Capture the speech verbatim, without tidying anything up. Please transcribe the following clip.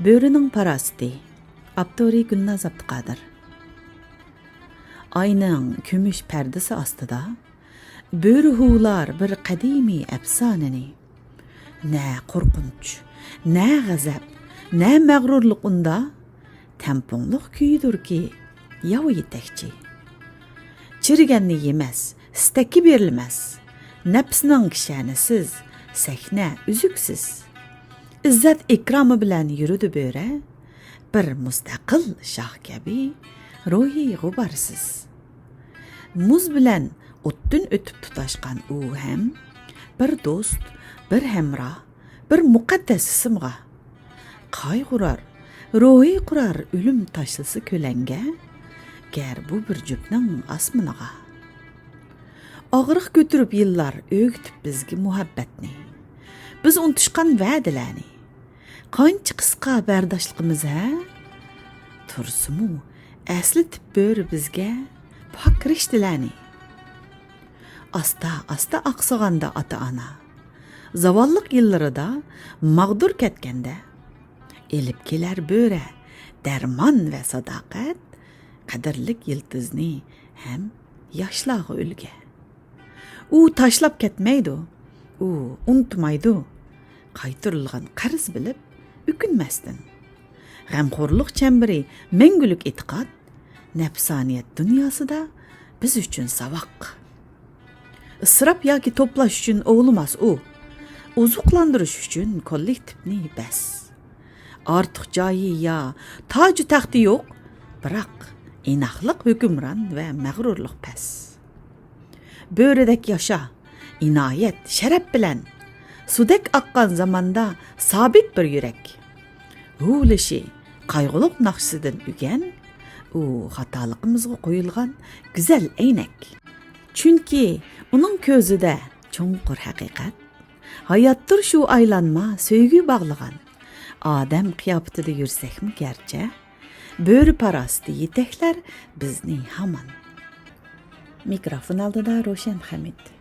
بۆرىنىڭ پاراسىتى. ئاپتورى گۈلناز ئابدۇقادىر. ئاينىڭ كۈمۈش پەردىسى ئاستىدا بۆرە ھۇۋلار بىر قەدىمىي ئەپسانىنى. نە قورقۇنچ، نە غەزەپ، نە مەغرۇرلۇق ئۇندا. تەڭپۇڭلۇق كۈيىدۇركى ياۋا يېتەكچى. چىرىگەننى يېمەس، ستەككە بېرىلمەس. نەپسىنىڭ كىشەنىسىز، سەھنە ئۈزۈكسىز. ئىززەت ئىكرامى بىلەن يۈرىدۇ بۆرە، بىر مۇستەقىل شاھ كەبى روھىي غۇبارسىز. مۇز بىلەن ئوتتىن ئۆتۈپ تۇتاشقان ئۇ ھەم بىر دوست، بىر ھەمراھ، بىر مۇقەددەس ئىسىمغا. قايغۇرار، روھى قۇرار ئۆلۈم تاشلىسا كۆلەڭگە، گەر بۇ بىر جۈپنىڭ ئاسمىنىغا. ئاغرىق كۆتۈرۈپ يىللار ئۆگىتىپ بىزگە مۇھەببەتنى. بىز ئۇنتۇشقان ۋەدىلەرنى. قانچە قىسقا بەرداشلىقىمىز ھە؟ تۇرسىمۇ ئەسلىتىپ بۆرە بىزگە پاك رىشتىلەرنى. ئاستا-ئاستا ئاقسىغاندا ئاتا-ئانا، زاۋاللىق يىللىرىدا ماغدۇر كەتكەندە، ئېلىپ كېلەر بۆرە دەرمان ۋە ساداقەت، قەدىرلىك يىلتىزنى ھەم ياشلارغا ئۈلگە. ئۇ تاشلاپ كەتمەيدۇ، ئۇ ئۇنتۇمايدۇ، قايتۇرۇلغان قەرز بىلىپ ئۆكۈنمەستىن. غەمخورلۇق چەمبىرى مەڭگۈلۈك ئېتىقاد، نەپسانىيەت دۇنياسىدا بىز ئۈچۈن ساۋاق. ئىسراپ ياكى توپلاش ئۈچۈن ئوۋلىماس ئۇ، ئوزۇقلاندۇرۇش ئۈچۈن كوللېكتىپنى بەس. ئارتۇق جايى يا تاجۇ تەختى يوق، بىراق ئىناقلىق ھۆكۈمران ۋە مەغرۇرلۇق پەس. بۆرىدەك ياشا، ئىنايەت، شەرەپ بىلەن. سۇدەك ئاققان زاماندا سابىت بىر يۈرەك. ھۇۋلىشى قايغۇلۇق ناخشىسىدىن ئۆگەن، ئۇ خاتالىقىمىزغا قويۇلغان گۈزەل ئەينەك. چۈنكى ئۇنىڭ كۆزىدە چوڭقۇر ھەقىقەت. ھاياتتۇر شۇ ئايلانما سۆيگۈ باغلىغان. ئادەم قىياپىتىدە يۈرسەكمۇ گەرچە، بۆرە پاراسىتى يېتەكلەر بىزنى ھامان. مىكروفون ئالدىدا روشەن خەمىت.